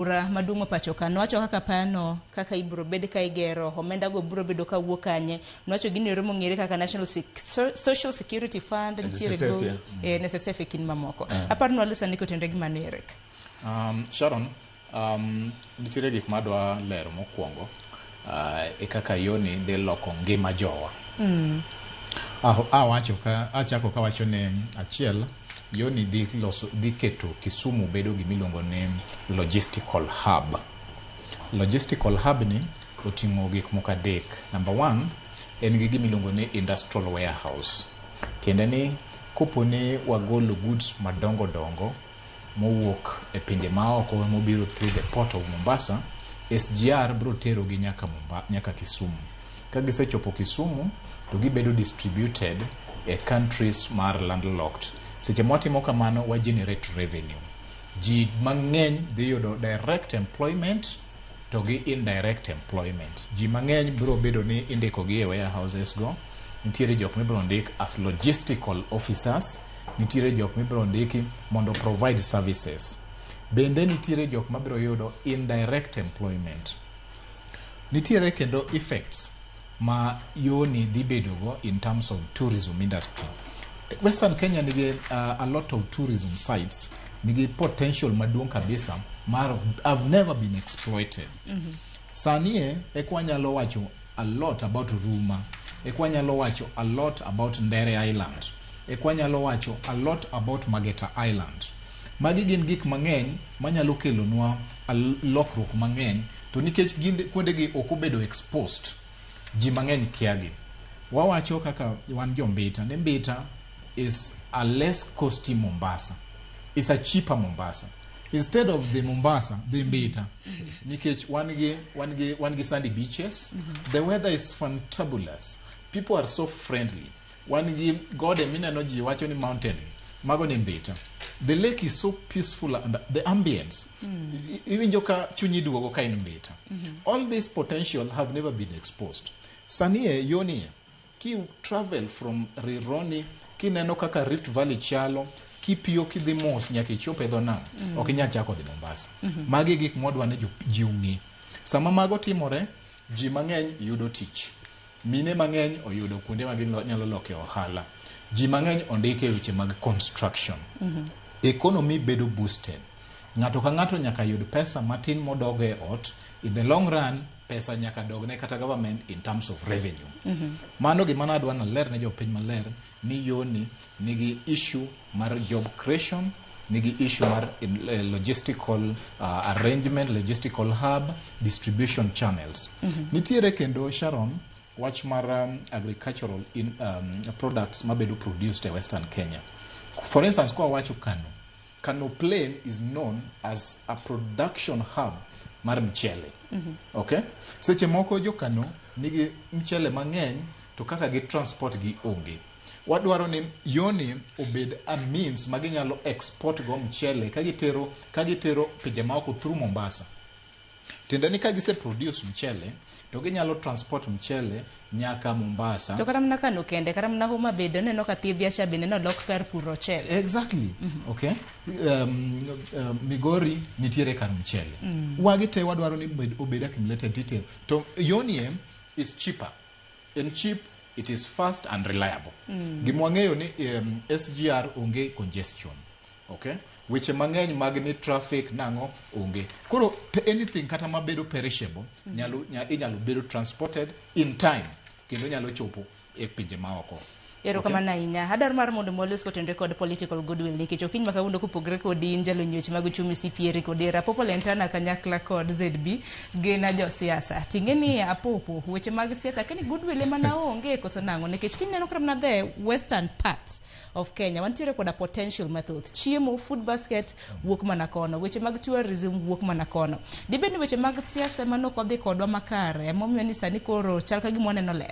Bura maduong' ma pacho ka nowacho kaka pano kaka ibro bed ka igero omenda go bro bedo ka wuok kanye. Nowacho gino ero mong'ere kaka National Social Security Fund nitiere go NSSF, yeah. NSSF e kind mamoko. Aparo ni walos ane kotenre gi mano Eric. Sharon, nitiere gik madwa lero mokwongo e kaka yoni dhi loko ngima jowa. Awacho ka achako kawacho ni achiel yoni dhi loso dhi keto Kisumu bedo gimiluongo ni logistical hub. Logistical hub ni oting'o gik moko adek. Number one, en gi gimiluongo ni industrial warehouse. Tiende ni kopo ni wagolo goods madongo dongo mowuok e pinje maoko mobiro through the port of Mombasa, SGR bro terogi nyaka nyaka Kisumu. Ka gisechopo Kisumu to gibedo distributed e countries mar landlocked. Seche mwatimo kamano wa generate revenue. Ji mang'eny dhi yudo direct employment to gi indirect employment. Ji mang'eny bro bedo ni indiko gi e warehouses go. Nitiere jok mibro ndik as logistical officers, nitiere jok mibro ndiki mondo provide services. Bende nitiere jok mabiro yudo indirect employment. Nitiere kendo effects ma yoni dhi bedogo in terms of tourism industry. Western Kenya nigi a lot of tourism sites, nigi potential maduong' kabisa mar have never been exploited. Sani e eka wanyalo wacho a lot about Ruma, eka wanyalo wacho a lot about Ndere Island, eka wanyalo wacho a lot about Mageta Island. Magi gin gik mang'eny manyalo kelonwa lokruok mang'eny to nikech gin kuondegi ok obedo exposed, ji mang'eny kiagi. Wawacho kaka wan jo Mbita ni Mbita is a less costly Mombasa. It's a cheaper Mombasa. Instead of the Mombasa, the Mbita. Nikech wan gi sandy beaches. The weather is fantabulous. People are so friendly. Wan gi gode mineno ji wacho ni mountain. Mago ni Mbita. The lake is so peaceful and the ambience. Iwinjo ka chunyi duogo ka in Mbita. All this potential have never been exposed. Sani e yoni e, ki travel from Rironi kineno kaka Rift Valley chalo kipiyo kidhi mos nyaka ichop e dho nam ok inyal chako dhi Mombasa. Magi gik mwadwa ni ji ong'e. Sama mago timore, ji mang'eny yudo tich. Mine mang'eny oyudo kuonde ma ginyalo loke ohala. Ji mang'eny ondiki e weche mag construction. Economy bedo boosted. Ng'ato ka ng'ato nyaka yud pesa matin modogo e ot. In the long run, pesa nyaka dogne kata government in terms of revenue. Mano gima nadwa naler ne jopiny maler ni yoni nigi issue mar job creation, nigi issue mar logistical arrangement, logistical hub, distribution channels. Nitiere kendo Sharon wach mar agricultural products mabedo produced e Western Kenya. For instance, kwa wacho Kano, Kano Plain is known as a production hub mar mchele. Okay? Seche moko jo Kano nigi mchele mang'eny to kaka gi transport gi onge. Wadwaro ni yoni obed a means ma ginyalo export go mchele ka gitero pinje maoko through Mombasa. Tiende ni ka gise produce mchele to ginyalo transport mchele nyaka Mombasa. To kata mana Kano kende, kata mana Homa Bay, oneno ka Thidhia cha bende nolok kar puro ochele. Exactly. Okay. Migori nitiere kar mchele. Wagi te wadwaro ni obed accumulated titero. To yonie is cheaper. En cheap, it is fast and reliable. Gima wang'eyo ni SGR onge congestion. Okay? Weche mang'eny mag ni traffic nang'o onge. Koro anything kata mabedo perishable inyalo bedo transported in time kendo nyalo chopo e pinje maoko. Erokamano ahinya. Adwaro mar mondo walos kotenore kod political goodwill nikech okinyi ma kawuono kopogre kod in jalony weche mag uchumi CPA Eric Odera, Apopo Lentana kanyakla kod ZB gin josiasa. Ting'e ni Apopo weche mag siasa keni goodwill ema na onge koso nang'o nikech kineno kata mana the western part of Kenya wantiere koda potential mathoth. Chiemo, food basket wuok mana kono, weche mag tourism wuok mana kono. Dibed ni weche mag siasa ema nok odhi kodwa makare emomiyo ni sani koro chal ka gima waneno ler.